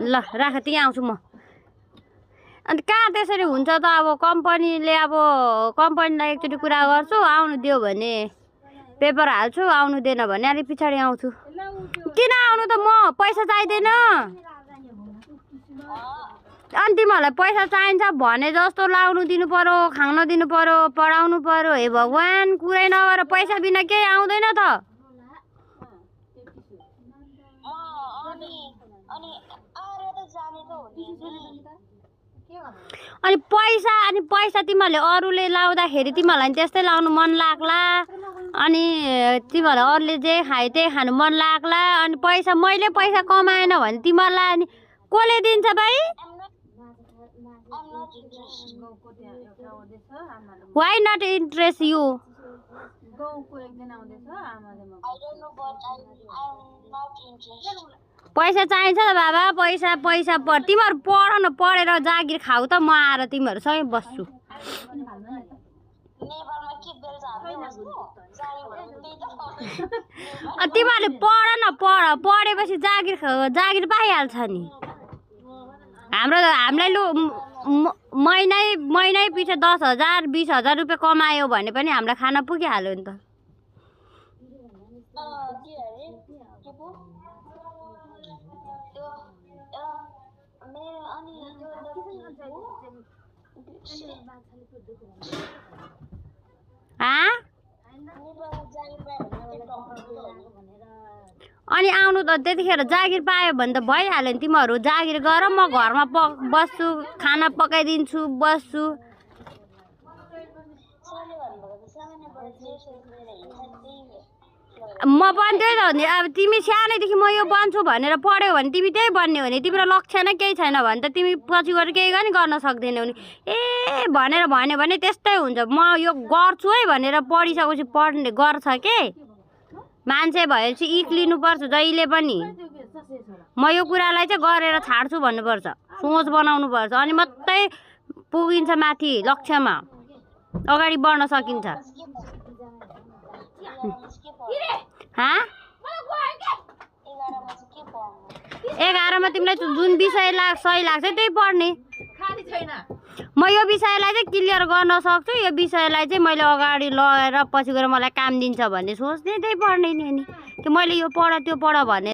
ल राख, त्यहीँ आउँछु म। अन्त कहाँ त्यसरी हुन्छ त? अब कम्पनीले अब कम्पनीलाई एकचोटि कुरा गर्छु, आउनु दियो भने पेपर हाल्छु, आउनु दिएन भने अलिक पछाडि आउँछु। किन आउनु त? म पैसा चाहिँदैन। अनि तिमीहरूलाई पैसा चाहिन्छ भने जस्तो लाउनु दिनु पर्यो, खान दिनु पर्यो, पढाउनु पर्यो। हे भगवान्, कुरै नगर, पैसा बिना केही आउँदैन त। अनि पैसा तिमीहरूले अरूले लाउँदाखेरि तिमीहरूलाई त्यस्तै लाउनु मन लाग्ला। अनि तिमीहरूलाई अरूले जे खाए त्यही खानु मन लाग्ला। अनि पैसा मैले पैसा कमाएन भने तिमीहरूलाई अनि कसले दिन्छ भाइ? Why not interest you? पैसा चाहिन्छ त बाबा, पैसा पैसा तिमीहरू पढ न, पढेर जागिर खाऊ त। म आएर तिमीहरूसँगै बस्छु। तिमीहरूले पढ न, पढेपछि जागिर पाइहाल्छ नि। हामीलाई लु महिनै पछि 10,000 20,000 रुपियाँ कमायो भने पनि हामीलाई खाना पुगिहाल्यो नि त। अनि आउनु त त्यतिखेर जागिर पायो भने त भइहाल्यो नि। तिमीहरू जागिर गर, म घरमा बस्छु, खाना पकाइदिन्छु, बस्छु। म पनि त्यही त हो नि। अब तिमी सानैदेखि म यो बन्छु भनेर पढ्यौ भने तिमी त्यही बन्ने हो नि। तिम्रो लक्ष्य नै केही छैन भने त तिमी पछि गएर केही पनि गर्न सक्दैनौ नि। भनेर भन्यो भने त्यस्तै हुन्छ। म यो गर्छु है भनेर पढिसकेपछि पढ्ने गर्छ के। मान्छे भएपछि इख लिनुपर्छ जहिले पनि। म यो कुरालाई चाहिँ गरेर छाड्छु भन्नुपर्छ, सोच बनाउनुपर्छ। अनि मात्रै पुगिन्छ माथि लक्ष्यमा, अगाडि बढ्न सकिन्छ। 11 मा तिमीलाई जुन विषय सही लाग्छ त्यही पढ्ने। म यो विषयलाई चाहिँ क्लियर गर्न सक्छु, यो विषयलाई चाहिँ मैले अगाडि लगेर पछि गएर मलाई काम दिन्छ भन्ने सोच्ने, त्यही पढ्ने नि। कि मैले यो पढ त्यो पढ भने